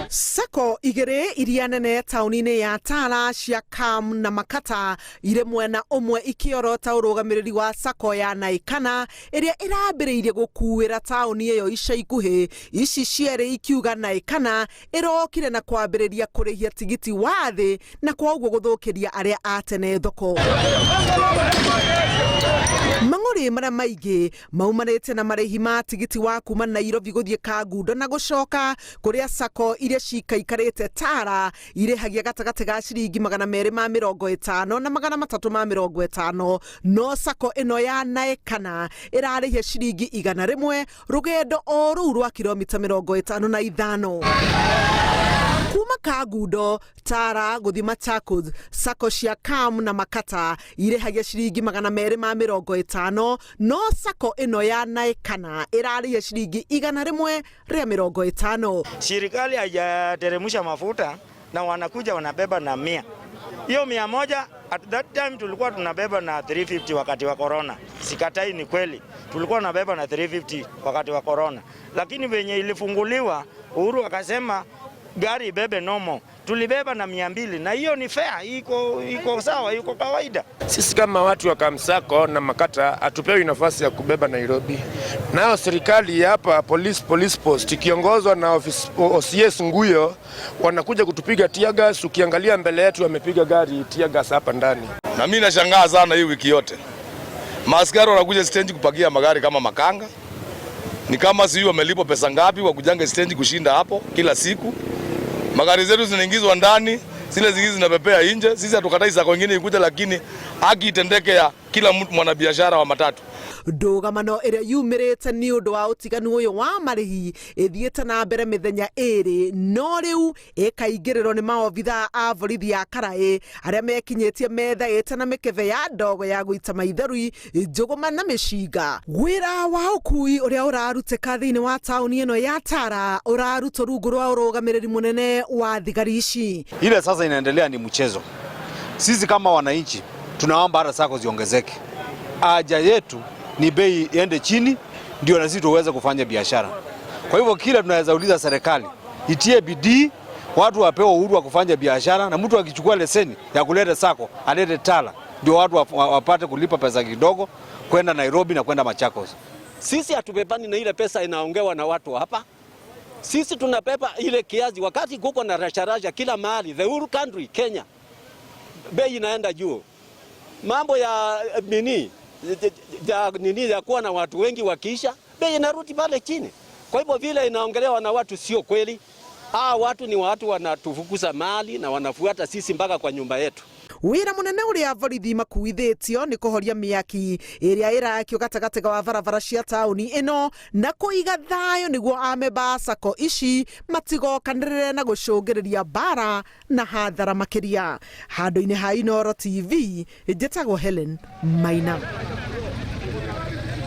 Sacco igĩrĩ iria nene taũni-inĩ ya Tala cia Kam na Makata irĩ mwena ũmwe ikĩorota ũrũgamĩrĩri wa Sacco ya Naikana ĩrĩa ĩrambĩrĩirie gũkuĩra taũni ĩyo ica ikuhĩ. Ici cierĩ ikiuga Naikana ĩrokire na kwambĩrĩria kũrĩhia tigiti wa thĩ na kwa ũguo gũthũkĩria arĩa a tene thoko. Mang'ũrĩ marĩa maingĩ maumanĩte na marĩhi ma tigiti wa kuma Nairobi gũthiĩ Kangundo na gũcoka kũrĩa Sacco iria cikaikarĩte Tala irĩhagia gatagatĩ ga ciringi 250 na 350, no Sacco ĩno ya Naekana ĩrarĩhia ciringi 100 rũgendo o rũu rwa kilomita 55 kuma Kangundo Tala gũthiĩ Machakos. Sacco cia Kam na Makata irĩhagia ciringi 250, no Sacco ĩno ya Naekana ĩrarĩhia ciringi 150. Serikali haijateremsha mafuta na wanakuja wanabeba na 100. Hiyo 100, at that time tulikuwa tunabeba na 350 wakati wa corona. Sikatai, ni kweli tulikuwa tunabeba na 350 wakati wa corona, lakini venye ilifunguliwa, Uhuru akasema gari ibebe normal, tulibeba na 200 na hiyo ni fair, iko sawa, iko kawaida. Sisi kama watu wa Kam Sacco na Makata hatupewi nafasi ya kubeba Nairobi. Nayo serikali hapa police post ikiongozwa na office, OCS Nguyo wanakuja kutupiga tear gas. Ukiangalia mbele yetu wamepiga gari tear gas hapa ndani. Na mimi nashangaa sana hii wiki yote. Maaskari wanakuja stendi kupakia magari kama makanga. Ni kama sijui wamelipwa pesa ngapi wa kujanga stendi kushinda hapo kila siku. Magari zetu zinaingizwa ndani, zile zingine zinapepea nje. Sisi hatukatai sacco nyingine ikuja, lakini haki itendeke ya kila mtu mwanabiashara wa matatu. Ndũgamano ĩrĩa yumĩrĩte nĩ ũndũ wa ũtiganu ũyũ wa marĩhi ĩthiĩte na mbere mĩthenya ĩrĩ, no rĩu ĩkaingĩrĩrwo nĩ maobithaa a borithi ya karaĩ arĩa mekinyĩtie methaĩte na mĩkebe ya ndogo ya gũita maithori, njũgũma na mĩcinga. Wĩra wa ũkui ũrĩa ũrarutĩka thĩinĩ wa taũni ĩno ya Tala ũrarutwo rungu rwa ũrũgamĩrĩri mũnene wa thigari ici. Ile sasa inaendelea ni mchezo. Sisi kama wananchi tunaomba hata sacco ziongezeke. Haja yetu ni bei iende chini, ndio na sisi tuweze kufanya biashara. Kwa hivyo kila tunaweza uliza serikali itie bidii, watu wapewe uhuru wa kufanya biashara, na mtu akichukua leseni ya kuleta sacco alete Tala, ndio watu wapate kulipa pesa kidogo kwenda Nairobi na kwenda Machakos. Sisi hatubebani na ile pesa inaongewa na watu hapa. Sisi tunabeba ile kiasi wakati kuko na rasharasha kila mahali, the whole country Kenya, bei inaenda juu. Mambo ya nini ya nini ya kuwa na watu wengi wakiisha, bei inarudi pale chini. Kwa hivyo vile inaongelewa na watu sio kweli. Hawa watu ni watu wanatufukuza mali na wanafuata sisi mpaka kwa nyumba yetu. Wĩra mũnene ũrĩa borithi makuithĩtio nĩ kũhoria mĩaki ĩrĩa ĩrakio gatagatĩ wa barabara cia taũni ĩno na kũiga thayũ nĩguo amemba a sacco ici matigokanĩrĩre na gũcũngĩrĩria mbara na hathara makĩria. Handũ-inĩ ha Inooro TV, njĩtagwo Helen Maina.